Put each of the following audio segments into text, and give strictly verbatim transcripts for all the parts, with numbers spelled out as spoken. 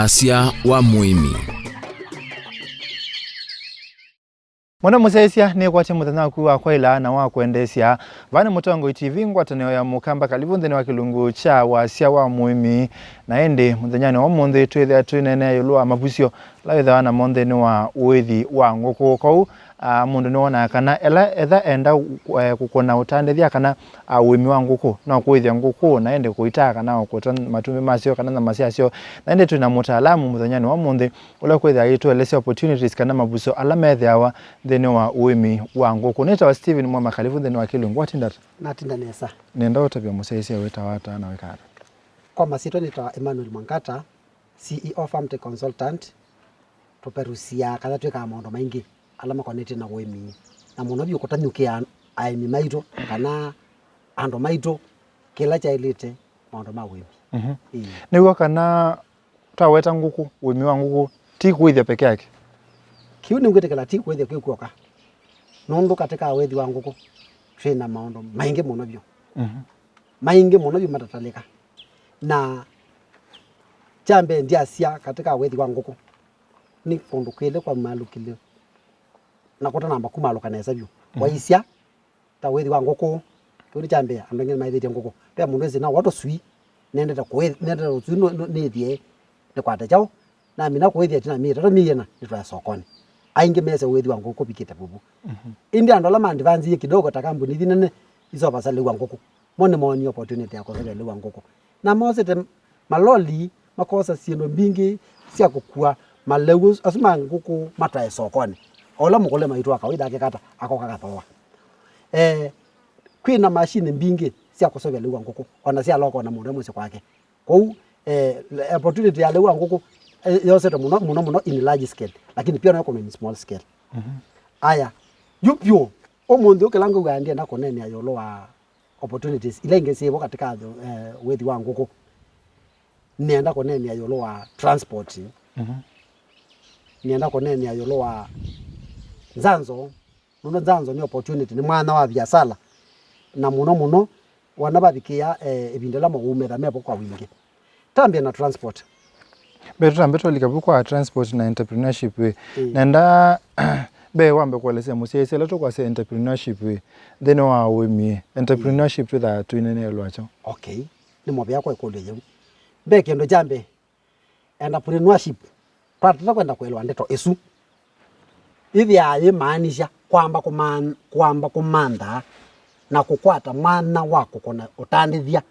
Asya wa mũĩmi. Mwana mũsyaĩĩsya, nĩkwatya mũthenya waku wa kwaĩla na wa kwendeesya. Vaa nĩ Mũtongoi T V, ngwatanĩo ya Mũkamba. Kalivu nthĩnĩ wa kĩlungu kya wasya wa mũĩmi. Na ĩndĩ mũthenyanĩ wa ũmũnthĩ twĩthĩa twĩneenea ĩũlũ wa mavusyo ala wĩthĩawa namo nthĩnĩ wa ũĩthi wa ngũkũ. Kwoou, ah, mũndũ nĩwonaa kana ela etha enda, eh, kũkũna ũtandĩthya kana, ah, ũĩmi wa ngũkũ, no kũĩthya ngũkũ na ĩndĩ kũitaa kana o kũta matumbĩ masyo kana nyama syasyo. Na ĩndĩ twĩ na mũtaalamu mũthenyanĩ wa ũmũnthĩ ũla kwĩthĩa aitũelesya opportunities kana mavusyo ala methĩawa nthĩnĩ wa ũĩmi wa ngũkũ. Nĩtawa Steven Mwema, kalivu nthĩnĩ wa kĩlungu. Watinda ata? Natinda nesa. Nĩenda ũtavya mũsyaĩĩsya wĩtawa ata na wĩkaa ata? Kwa masyĩtwa nĩtawa Emmanuel Mwangata, C E O Farm Tech Consultant. Tũperusyaa kana twĩkaa maũndũ maingĩ ala makonetye na ũĩmi, na mũno vyũ kũtanyũkĩa aĩmi maitũ kana andũ maitũ kĩla kyaĩlĩte maũndũ ma ũĩmi. Mhm. Ĩĩ. Nĩw'o kana twaweta ngũkũ, ũĩmi wa ngũkũ ti kũĩthya peke yake? Kĩu nĩngwĩtĩkĩla ti kũĩthya kwĩ kw'oka, nũndũ katĩ ka ũĩthi wa ngũkũ twĩ na maũndũ maingĩ mũno vyũ. Mhm. Maingĩ mũno vyũ matatalĩka. Na kya mbee ndyasya katĩ ka ũĩthi wa ngũkũ nĩ kũndũ kwĩlĩ kwaumalũkile na kũtanamba kumalũka nesa vyũ. Mhm. Waisya ta ũĩthi wa ngũkũ, kĩu nĩ kya mbee, andũ aingĩ nĩmaĩthĩtye ngũkũ. Ve mũndũ wĩsĩ na wa tũswii, nendete kũĩ-, nendete tũswii nũ-, nũ-, nĩthie nĩkwate kyaũ, namina kũĩthya ĩtina myei ĩtatũ myei ĩna nĩtwae sokonĩ. Aingĩ mese ũĩthi wa ngũkũ kũvikĩte vuvu. Mhm. Ĩndĩ andũ ala maandivanzie kidogo ta kambuni ithi nene iseũvasya lĩu wa ngũkũ, mo nĩmoonie opportunity ya kũseũvya lĩu wa ngũkũ. Na mosĩte maloli makosa syĩndũ mbingĩ sya kũkua malĩu asu ma ngũkũ matwae sokonĩ, o ũla mũkũlĩma witũ wa kawaida akekata akoka kathooa. Eh, kwĩ na mashini mbingĩ sya kũseũvya lĩu wa ngũkũ, o na sya loko na mũndũ e mũsyĩ kwake. Kwoou, eh, opportunity ya lĩu wa ngũkũ, eh, yosete mũno, mũno, mũno in large scale, lakini pia no ĩkũnwa in small scale. Mhm. Aya, yu vyũ, ũmũnthĩ ũkĩla ngwĩw'a ndienda kũneenea ĩũlũ wa opportunities ila ingĩ syĩvo katĩ ka, eh, ũĩthi wa ngũkũ. Nĩenda kũneenea ĩũlũ wa transport. Mhm. Nĩenda kũneenea ĩũlũ wa nzanzo, nũndũ nzanzo nĩ opportunity, nĩ mwanya wa viasala, na mũno mũno wana vavikĩa, eh, ĩvinda ĩla maũũ metha mevo kwa wingĩ. Tambĩa na transport. Mbee tũtambe twalika vu kwa transport na entrepreneurship ĩ. Ĩĩ. Nenda mbee wambe kũelesya mũsyaĩĩsya ĩla tũkwasya entrepreneurship ĩ, nthĩnĩ wa ũĩmi ĩ, entrepreneurship twĩthaa tũineenea ĩũlũ wakyo. Okay. Nĩ mũvea kwa ĩkũlyo yĩu. Mbee kĩndũ kya mbee, entrepreneurship, twatata kwenda kũelewa ndeto ĩsu, yĩthĩaa yĩmaanisya kwamba kũman-, kwamba kũmantha na kũkwata mwanya wa kũkũna ũtandĩthya.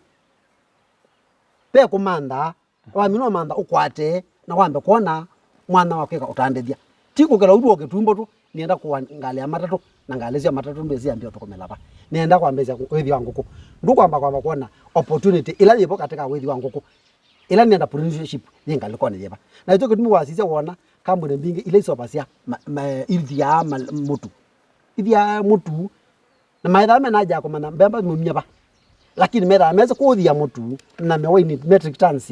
Ve kũmantha, wamina ũmantha ũkwate na wambe kwona mwanya wa kwĩka ũtandĩthya. Ti kũkĩla ũu w'o kĩtumbo tu, nĩenda kũa ngalĩ ya matatũ, na ngalĩ sya matatũ ndwĩsĩ ambĩa ũtũkũmĩla va. Nĩenda kwambĩĩsya kũ-, ũĩthi wa ngũkũ. Ndũkwamba kwamba kwona opportunity ĩla yĩvo katĩ ka ũĩthi wa ngũkũ. Ĩla nĩ entrepreneurship yĩ ngalĩkonĩ yĩva. Na ĩkyo kĩtumi wasisya wona kambuni mbingĩ ila iseũvasya ma-, ma-, ithyaa ma-, mũtu. Ithyaa mũtu, na maethaa mena haja ya kũmanya mbemba mumya va. Lakini methaa mesĩ kũũthia mũtu na mĩwaini metric tons,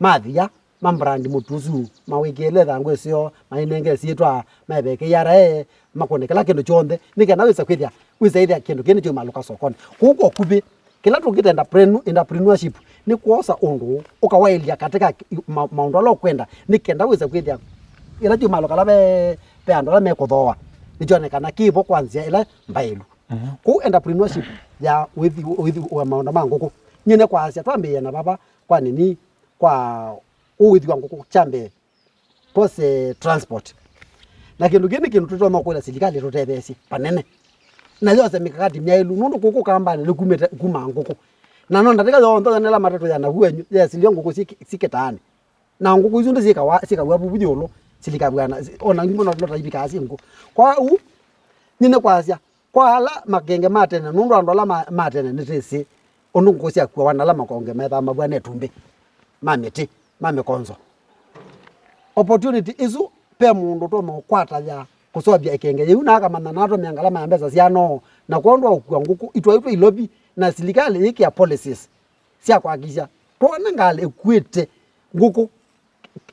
mathia, mambrand mũtu ũsu, mawĩkĩĩle ĩthangũ ĩseo, mainenge syĩtwa, meve K R A, makũne kĩla kĩndũ kyonthe, nĩ kenda wĩse kwĩthĩa, wĩse ĩthĩa kĩndũ kĩĩ nĩkyumalũka sokonĩ. Kũu kwa ũkuvĩ, kĩla tũkĩta entrepreneur-, entrepreneurship, nĩ kwosa ũndũ ũkawaĩlya katĩ ka ma-, maũndũ ala ũkwenda, nĩ kenda wĩse kwĩthĩa ĩla kyumalũka ala ve, ve andũ ala mekũthooa, nĩkyonekana kĩvo kwa nzĩa ĩla mbaĩlu. Mhm. Kũu entrepreneurship ya ũĩthi, ũĩthi wa maũndũ ma ngũkũ, nyie nĩ kwasya twambĩĩe na vava kwa nini, kwa ũĩthi wa ngũkũ kya mbee, twose transport. Na kĩndũ kĩĩ nĩ kĩndũ tũtonya kũĩla silikalĩ tũtetheesye vanene. Na yose mikakati myaĩlu, nũndũ kũkũ kambanĩ nĩkumĩte kuma ngũkũ. Na no ndatĩka yonthe nĩla matatũ ya navu wenyu, yesilio ngũkũ syĩ, syĩ kĩtaanĩ. Na ngũkũ isu nĩ syĩkawa, syĩkaw'a vuvu ĩũlũ, silikavw'a na, ona ngimbo no lota ivikaa syĩ ngũkũ. Kwa ũu, nyie nĩ kwasya, kwa ala makenge ma tene, nũndũ andũ ala ma, ma tene nĩtwĩsĩ ũndũ ngũkũ syakuawa na ala makenge methaa mavw'a na ĩtumbĩ ma mĩtĩ, ma mĩkonzo. Opportunity ĩsu, ve mũndũ ũtonya ũkwata ya kũseũvya ĩkenge yĩu na akamanya na atũmĩa ngalama ya mbesa sya noo, na kwondũ wa kũkua ngũkũ, itwaĩtwe Ilovi na silikalĩ yĩkĩa policies sya kũhakikisha twona ngalĩ ĩkuĩte ngũkũ,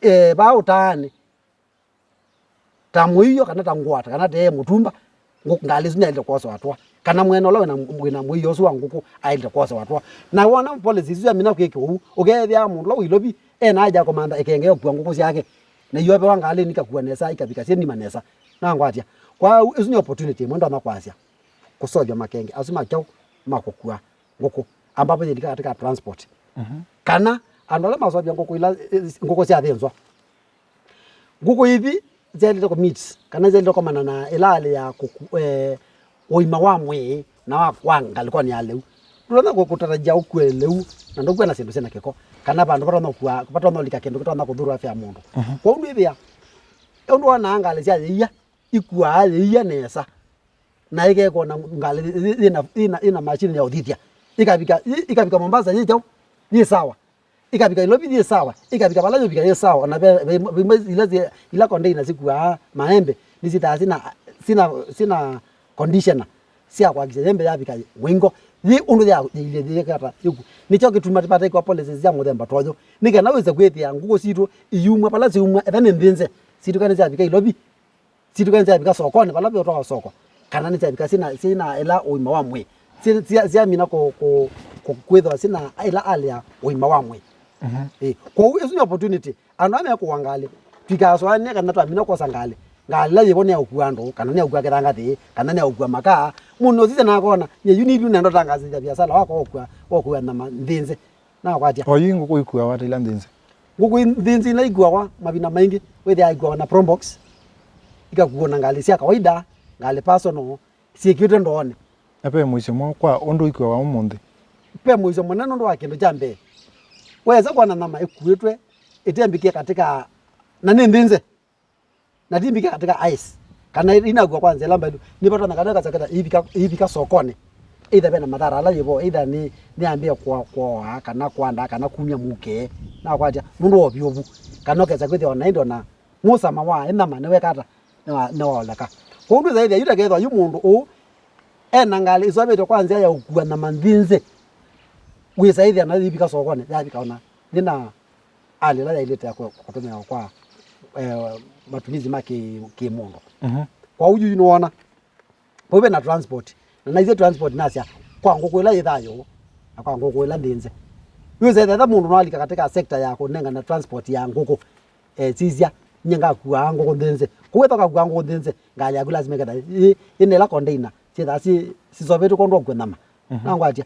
eh, vaa ũtaanĩ, ta mũio kana ta ngwata kana tee mũtumba, ngũ-, ngalĩ ĩsu nĩyaĩlĩte kwosewa twa, kana mwene ũla wĩna, wĩna mũio ũsu wa ngũkũ aĩlĩte kwosewa twa. Na wona policy isu syamina kwĩkĩwa ũu, ũkeethĩa mũndũ ũla wĩ Ilovi Ena aja kũmantha ĩkenge yokua ngũkũ syake, na iovewa ngalĩnĩ ikakua nesa, ikavika syĩ nima nesa. Nangwatya. Kwa ũu, ĩsu nĩ opportunity ĩmwe ndonya kwasya. Kũseũvya makenge asu ma kyaũ, ma kũkua ngũkũ, ambapo yĩlika katika transport. Mhm. Kana andũ ala maseũvya ngũkũ ila, ngũkũ syathĩnzwa. Ngũkũ ithi syaĩlĩte kũ meet, kana syaĩlĩte kũkomana na ĩla hali ya kũku-, eh, ũima wa mwĩĩ na wa, wa ngalĩkonĩ ya lĩu. Ndũtonya kũ-, kũtarajia ũkue lĩu na ndũkw'a na syĩndũ syĩna kĩko, kana vandũ vatonya kũkua, vatonya ũlika kĩndũ kĩtonya kũthũra afya ya mũndũ. Mhm. Kwoou ndwĩthĩa, ũndũ wonaa ngalĩ sya yĩia, ikuaa yĩia nesa, na ĩkekona ngalĩ yĩ-, yĩ-, yĩna, yĩna, yĩna machine ya ũthithya, ĩkavika, ĩ-, ĩkavika Mombasa yĩ kyaũ, yĩ sawa. Ĩkavika Nairobi yĩ sawa, ĩkavika vala yũvika yĩ sawa, ona ve, ve, ve imwe ila, ila container sikuaa maembe, nĩsyĩthaa sina, sina, sina conditioner sya kwakisya yembe yavika mũingo, yĩ ũndũ ya, yailye yĩkata yĩku. Nĩkyo kĩtuma vataĩkwa policies sya mũthemba ta ũyũ, nĩ kana wĩse kwĩthĩa ngũkũ sitũ iyumwa vala syumwa, etha nĩ nthĩnze, sitũka nĩsyavika Nairobi, sitũka nĩsyavika sokonĩ, vala veũtwawa soko, kana nĩsyavika syĩna, syĩna ĩla ũima wa mwĩĩ, syĩ-, sya-, syamina kũ-, kũ-, kũ-, kwĩthĩwa syĩna ĩla hali ya ũima wa mwĩĩ. Mhm. Ĩĩ. Kwoou ĩsu nĩ opportunity. Andũ aa mekũwa ngalĩ, tũikasũanĩe kana twamina kwosa ngalĩ, ngalĩ ĩla yĩvo nĩ ya ũkua andũ, kana nĩ ya ũkua kĩthangathĩ, kana nĩ ya ũkua makaa. Mũndũ ũsisya nakona, nyie yu nĩlu nenda ũtangaasĩthya viasala wakwa wa ũkua, wa ũkua nyama nthĩnze. Nakwatya. O yu ngũkũ ikuawa ata ila nthĩnze? Ngũkũ i-, nthĩnze ila ikuawa mavinda maingĩ wĩthĩaa ikuawa na probox, ikakuwa na ngalĩ sya kawaida, ngalĩ personal, syĩkĩtwe ndoonĩ. Na ve mũisyo mwaũ kwa ũndũ ikuawa ũmũnthĩ? Ve mũisyo mũnene nũndũ wa kĩndũ kya mbee. Wesa kwona nyama ĩkuĩtwe ĩtembĩkie katika, na nĩ nthĩnze. Na ti mbike katika ice. Kana inakua kwa nzela mbelu. Nĩvatonyeka kana ĩkasa ketha ĩivika, ĩivika sokonĩ. Either vena mathara ala yĩvo, either nĩ, nĩyambĩe kũa-, kũoa, kana kwanda, kana kumya mũke. Nakwatya, nũndũ wa ũvyũvu. Kana ũkesa kwĩthĩa ona ĩndĩ ona mũsama wa ĩnyama nĩweka ata, nĩwa-, nĩwaoleka. Kwoou ndwĩsa ĩthĩa, yu ta kethwa yu mũndũ ũũ, ena ngalĩ ĩsũavĩtwe kwa nzĩa ya ũkua nyama nthĩnzĩ. Wĩsa ĩthĩa nayo yĩivika sokonĩ, yavika ona yĩna hali ĩla yaĩlĩte ya kũ-, kũtũmĩawa kwa, eh, matumizi ma kĩ-, kĩ-mũndũ. Mhm. Kwa ũyu nĩwona, vau ve na transport. Na naisye transport nasya, kwa ngũkũ ĩla yĩ thayũ, na kwa ngũkũ ĩla nthĩnze. Yu wĩsa ĩthĩa mũndũ nĩwalika katika sector ya kũnengana transport ya ngũkũ. Eh, sisya, nyie ngakuaa ngũkũ nthĩnze. Kũu wetha ũkakuaa ngũkũ nthĩnze, ngalĩ yaku lazima ĩketha yĩ, yĩna ĩla container, syĩthaa si-, siseũvĩtwe kwondũ wa kũkua nyama. Mhm. Nangwatya.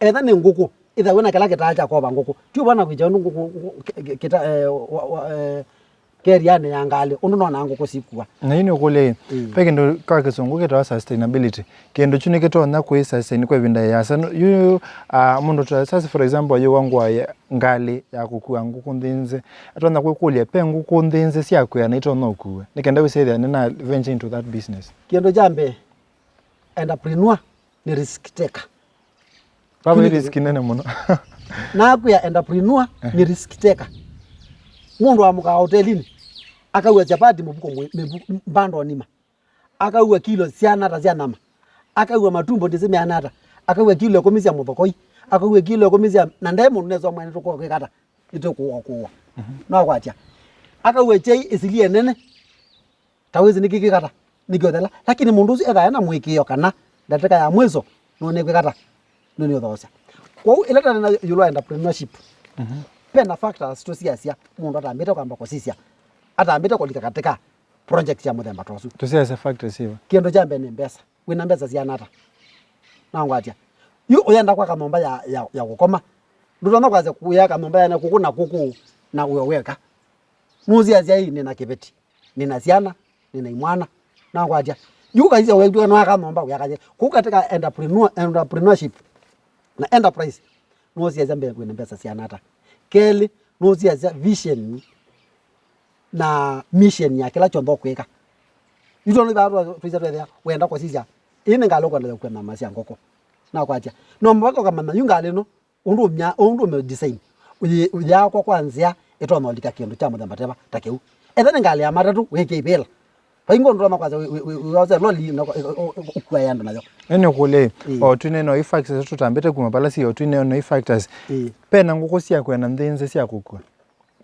Etha nĩ ngũkũ, ĩthaw'e na kĩla kĩtaa kya kova ngũkũ. Ti ũvana kwĩkya ũndũ ngũkũ, ngũkũ, kĩ-, kĩ-, kĩta, eh, wa, wa, eh, kerianĩ ya ngalĩ, ũndũ nonaa ngũkũ sikua. Na yu nĩ ũkũlya ĩ, mm, ve kĩndũ kwa kĩsũngũ kĩtawa sustainability. Kĩndũ kyu nĩkĩtonya kwĩ sustain kwa ĩvinda yĩasa. No, yu, ah, mũndũ ta sasa, for example, ayĩwa ngũa ya ngalĩ ya kũkua ngũkũ nthĩnzĩ. Atonya kwĩkũlya, ve ngũkũ nthĩnzĩ sya kwĩana itonya ũkua? Nĩ kenda wĩsethĩa nĩna venture into that business. Kĩndũ kya mbee, entrepreneur nĩ risk taker. Vava ĩ risk nene mũno. Nakwĩa entrepreneur nĩ risk taker. Mũndũ amũkaa hotelinĩ, akauwa chapati mũvuko mwĩ-, mĩvu-, mbando nima. Akauwa kilo siana ata sya nyama. Akauwa matumbo ndĩsĩ meana ata. Akauwa kilo ĩkũmi sya mũthokoi. Akauwa kilo ĩkũmi sya, na nde mũndũ nesa mwana tũkwĩka ata. Nĩtũkũwa kũwa. Mhm. Nakwatya. Akauwa chai ĩsilie nene. Ta wĩsĩ nĩkĩkwĩka ata, nĩkĩũthela. Lakini mũndũ ũsu ethaa ena mũĩkĩĩo kana ndatĩka ya mwĩso nũnĩkwĩka ata, nũnĩũthoosya. Kwoou ĩla tũneena ĩũlũ wa entrepreneurship, mhm, ve na factors tũsiasya mũndũ atambĩte kwamba kũsisya, atambĩte kũlika katika project ya mũthemba ta ũsu. Tũsiasya factors iva? Kĩndũ kya mbee nĩ mbesa. Wĩna mbesa siana ata? Nangwatya. Yu ũyenda kwaka nyũmba ya, ya, ya kũkoma. Ndũtonya kwasya kũyaka nyũmba ya kũkũ na kũkũ na wĩo weka. Nũsiasya ĩ, nĩna kĩveti. Nĩna syana, nĩna imwana, nakwatya. Yu ũkaisya wĩtw'ĩka nĩwaka nyũmba, ũyakasye. Kũu katika entrepreneur, entrepreneurship na enterprise, nũsiasya mbee wĩna mbesa siana ata. Kelĩ, nũsiasya vision na mission ya kĩla kyonthe ũkwĩka. Yu tondũ ivaa twa-, twĩsya twethĩa, wenda kũsisya, ĩĩ nĩ ngalĩ ũkwenda ya kũkua nyama sya ngũkũ. Nakwatya. No mũvaka ũkamanya, yu ngalĩ ĩno, ũndũ ũmya-, ũndũ ũme design, ũyĩ-, ũyaakwa kwa nzĩa ĩtonya ũlika kĩndũ kya mũthemba teva ta kĩu. Etha nĩ ngalĩ ya matatũ, wĩkĩe ivĩla. Vaingĩ ũndũ ũtonya kwasya wĩ-, wĩ-, wĩ-, wĩose loli na ũ-, ũ-, ũ-, ũkua ĩandũ nayo. Ĩĩ nĩkũlya ĩ, o twĩneena ĩ factors tũtambĩte kuma vala syĩ, o twĩneena ĩ factors. Ĩĩ. Ve na ngũkũ sya kwĩana nthĩnzĩ sya kũkua.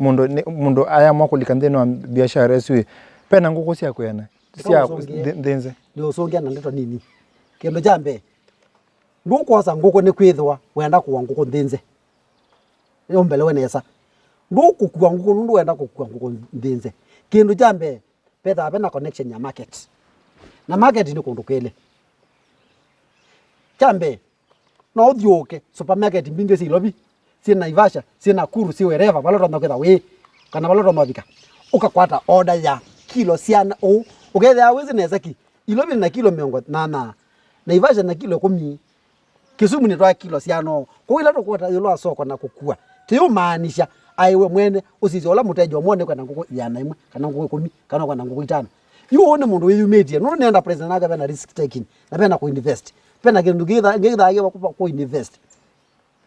Mũndũ nĩ, mũndũ ayamwa kũlika nthĩnĩ wa biashara ĩsu ĩ, ve na ngũkũ sya kwĩana sya nthĩnzĩ. Nĩũsũngĩa na ndeto nini. Kĩndũ kya mbee, ndũkwosa ngũkũ nĩkwĩthĩwa wenda kũwa ngũkũ nthĩnzĩ. Ũmbelewe nesa. Ndũkũkua ngũkũ nũndũ wenda kũkua ngũkũ nthĩnze. Kĩndũ kya mbee, vethaa ve na connection ya market. Na market nĩ kũndũ kwĩlĩ. Kya mbee, no ũthiũũke supermarket mbingĩ syĩ Ilovi, syĩ Naivasha, syĩ Nakuru, syĩ wherever, vala ũtonya kwĩtha wĩ, kana vala ũtonya ũvika. Ũkakwata order ya kilo syana ũu. Ũkethĩa wĩsĩ nesa ki, Ilovi na kilo mĩongo nyanya, Naivasha na kilo ĩkũmi, Kisumu nĩtwa kilo syana ũũ. Kwoou ĩla tũkwata ĩũlũ wa soko na kũkua, tũyũmaanisha aĩ we mwene ũsisya ũla mũteja ũmwe nĩkwenda ngũkũ ĩana ĩmwe, kana ngũkũ ĩkũmi, kana ũkwenda ngũkũ itano. Yu ũũ nĩ mũndũ wĩyumĩtye, nũndũ nĩ enterprise, nake vena risk taking, na vena kũinvest. Vena kĩndũ kĩtha-, kĩthaa kĩva kũinvest.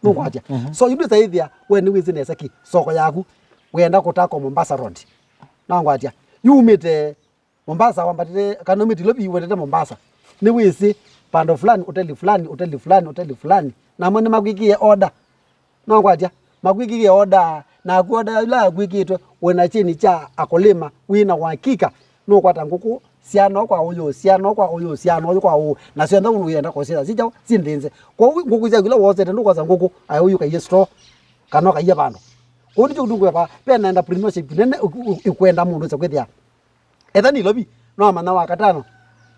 Nũkwatya? Mhm. So, yu ndwĩsa ĩthĩa, we nĩwĩsĩ nesa ki soko yaku, wĩenda kũtako Mombasa Road. Nangwatya? Yu umĩte Mombasa wambatĩte, kana umĩte Ilovi wendete Mombasa. Nĩwĩsĩ vandũ fulani, hoteli fulani, hoteli fulani, hoteli fulani. Namo nĩmakwĩkĩie order. Nangwatya? Makwĩkĩie order, naku order ĩla yakwĩkĩtwe, wĩna kyeni kya akulima, wĩna wakika, nũkwata ngũkũ syana kwa ũyũ, syana kwa ũyũ, syana ũyũ kwa ũũ, na syonthe ũndũ ũyenda kũsyĩtha syĩ kyaũ, syĩ nthĩnze. Kwoou ngũkũ syaku ila wosete ndũkosa ngũkũ, aĩ ũyũ kaie store, kana ũkaie vandũ. Kwoou nĩkyo kĩtumi kwĩva, ve na entrepreneurship nene ĩkwenda mũndũ ũsa kwĩthĩa. Etha nĩ Ilovi, no amanya wa katano,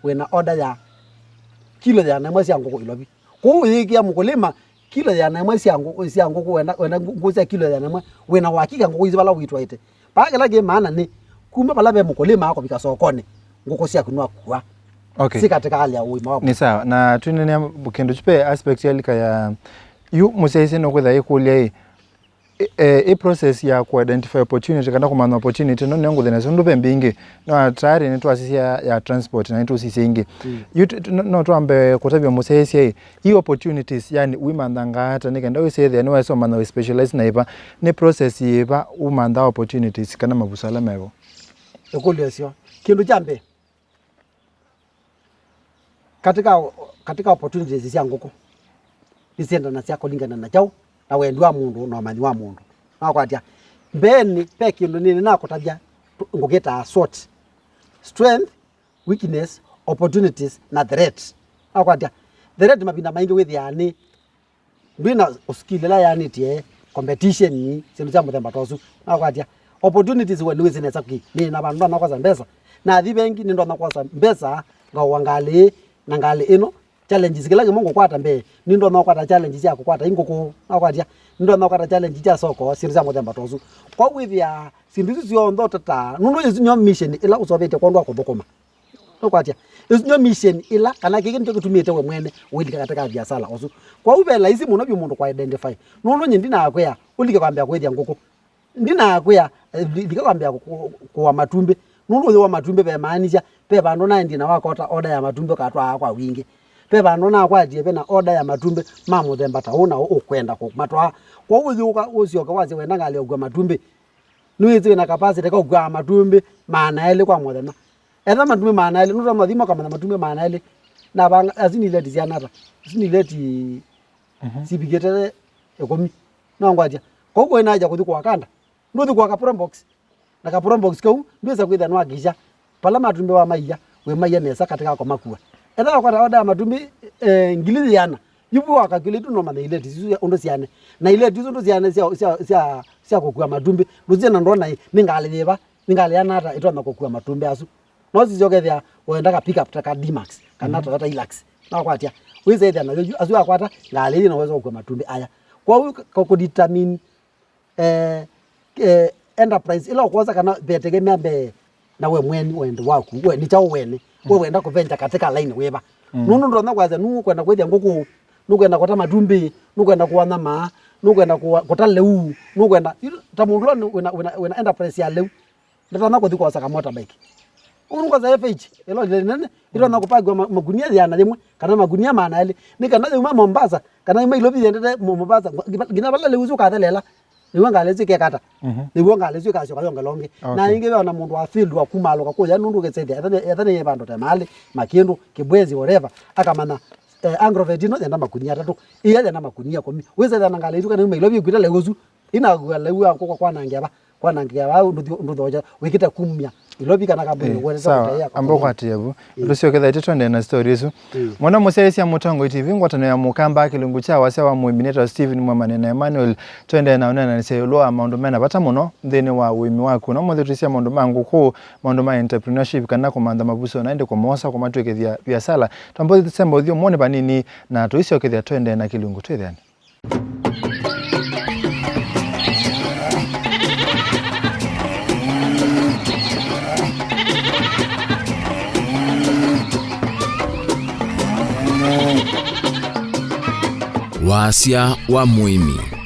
wĩna order ya kilo ĩana ĩmwe sya ngũkũ Ilovi. Kwoou ũyĩkĩa mũkũlĩma kilo ĩana ĩmwe sya ngũkũ, sya ngũkũ, wenda, wenda ngũkũ sya kilo ĩana ĩmwe, wĩna wakika ngũkũ isu vala witwaĩte. Vaa kĩla kĩ maana nĩ, kuma vala ve mũkũlĩma akũvika sokonĩ, ngũkũ syaku nĩwakua. Okay. Si katika hali ya ũima waku. Nĩ sawa. Na twinenea kĩndũ kyu ve aspect yalika ya yu mũsyaĩĩsya nũkwĩtha ĩkũlya ĩ, ĩ, eh, ĩ process ya ku identify opportunity kana kũmanya opportunity no nĩyo ngũthĩnasya ũndũ ve mbingĩ. No tayari nĩtwasisya ya transport na nĩtũsisya ingĩ. Mm. Yu t-, t-, no, no twambe kũtavya mũsyaĩĩsya ĩ, ĩ opportunities, yani, wĩmanthanga ata nĩ kenda wĩsĩthĩa nĩwaĩsa ũmanya wĩ specialize na ĩva? Nĩ process yĩva ũmanthaa opportunities kana mavuso ala mevo? Ĩkũlyo ĩseo. Kĩndũ kya mbee, katika, katika opportunities sya ngũkũ, nĩsyendanasya kũlingana na kyaũ, na wendi wa mũndũ na ũmanyi wa mũndũ. Nakwatya, mbeenĩ, ve kĩndũ nĩnĩ nakũtavya, ngũkĩtaa SWOT. Strength, weakness, opportunities, na threat. Nakwatya, threat mavinda maingĩ wĩthĩaa nĩ ndwĩ na skill ĩla yaanĩtye competition, syĩndũ sya mũthemba ta ũsu. Nakwatya, opportunities we nĩwĩsĩ nesa kĩ, nĩ na vandũ ndonya kwosa mbesa. Nathi vengi, nĩndonya kwosa mbesa, ngaũa ngalĩ ĩĩ na ngalĩ ĩno. Challenges, kĩla kĩmwe ngũkwata mbee, nĩndonya kũkwata challenge sya kũkwata ingũkũ. Nakwatya, nĩndonya kũkwata challenge sya soko, syĩndũ sya mũthemba ta ũsu. Kwa wĩthĩa syĩndũ isu syonthe ũtataa, nũndũ ĩsu nĩyo mission ĩla ũseũvĩtye kwondũ wa kũthũkũma. Nũkwatya? Ĩsu nĩyo mission ĩla, kana kĩĩ nĩkyo kĩtumĩte we mwene ũilika katika viasala ũsu. Kwoou ve laisi mũno vyũ mũndũ kwa identify. Nũndũ nyie ndinakwĩa ũlike kwambĩa kũĩthya ngũkũ. Ndinakwĩa, eh, li-, lika kwambĩa kũ-, kũ-, kũa matumbĩ. Nũndũ ũyũ wa matumbĩ vemaanisya, ve vandũ naendie na wakota order ya matumbĩ ũkatwaa kwa wingĩ. Ve vandũ nakwatie ve na order ya matumbĩ ma mũthemba ta ũũ na ũũ ũkwenda kũmatwaa. Kwoou ũyũka ũsyoke wasye wenda ngalĩ ya kũkua matumbĩ. Nĩwĩsĩ wĩna capacity ka ũkuaa matumbĩ maana elĩ kwa mũthenya. Etha matumbĩ maana elĩ, nũtonya thima ũkamanya matumbĩ maana elĩ. Na vanga, asu nĩ ileti syana ata? Asu nĩ ileti, mhm, sivikĩte ĩkũmi. Nongwatya. Kwoou kũĩ na haja kũthi kũa kanda. Ndũthi kũa ka promo box. Na ka promo box kau, ndwĩsa kwĩthĩa nĩwakisha. Pala matumbĩ wa maiya, wĩ maiya nesa katika kũmakua. Etha wakwata order ya matumbĩ, eh, ngili yĩana. Yu wa calculate no manya ileti isu ũndũ syane. Na ileti isu ũndũ syane sya, sya, sya, sya kũkua matumbĩ. Ndũsye na ndona ĩ, nĩ ngalĩ yĩva, nĩ ngalĩ yana ata ĩtonya kũkua matumbĩ asu. No sisyo ũkethĩa wenda ka pick up ta ka D-Max, kana, mhm, Toyota Hilux. Nakwatya, wĩsethĩa nayo yu, asu akwata ngalĩ ĩno wesa kũkua matumbĩ aya. Kwoou ka-, kũdetermine eh, eh, enterprise ĩla ũkwosa kana vetegemea mbee na we mwene, wendi waku, we nĩ kyaũ wene, we wenda kũventure katika line wĩva. Mm. Nũndũ ndũtonya kwasya nũkwenda kwĩthya ngũkũ, nũkwenda kũta matumbĩ, nũkwenda kũa nyama, nũkwenda kũa-, kũta lĩu, nũkwenda, yu, ta mũndũ ũla wĩna, wĩna, wĩna enterprise ya lĩu. Ndatonya kũthi kwosa ka motorbike. Ũu nĩ kwosa F H, ĩloli nene, ĩtonya kũpakiwa ma-, makunia yĩana yĩmwe, kana makunia maana elĩ. Nĩ kana yuma Mombasa, kana yuma Ilovi yendete Mo-, Mombasa, nginya vala lĩu ũsu ũkathelela, nĩw'o ngalĩ ĩsu ĩkekata. Mhm. Nĩw'o ngalĩ ĩsu ĩkasyoka yongelonge. Okay. Na ĩngĩ ve ona mũndũ wa field wa kumaalũka kũya, nũndũ ũkĩsethĩa, etha nĩ, etha nĩ vandũ ta Emali, Makĩndũ, Kibwezi, whatever, akamanya, eh, Agrovet ĩno yenda makunia atatũ, ĩya yenda makunia ĩkũmi. Wĩsethĩa na ngalĩ ĩsu kana yuma Ilovi ĩkuĩte lĩu ũsu, Ĩnakua lĩu wa ngũkũ kwanangĩa va? Kwanangĩa va ũndũ thi-, ũndũ thoja wĩkĩte kumya Ilovi kana kambuni. Eh, ũkwendete sawa, kũtaĩa amba kambuni? Ũkwatĩe vu. Mm. Tũsyokethaĩtye twende na story ĩsu. Mm. Mwana mũsyaĩĩsya Mũtongoi T V, ngwatanĩo ya Mũkamba, kĩlungu kya wasya wa mũĩmi nĩtawa Stephen Mwema na Emmanuel. Tũendee na ũneenanĩsya ĩũlũ wa maũndũ mena vata mũno nthĩnĩ wa ũĩmi waku. Na ũmũnthĩ twĩsya maũndũ ma ngũkũ, maũndũ ma entrepreneurship, kana kũmantha mavuso, na ĩndĩ kũmosa kũmatw'ĩkĩthya viasala. Twambothesya mbaũthi ũmũnĩ vanini, na tũisyokethya twendee na kĩlungu twĩthĩane. Wasya wa mũĩmi.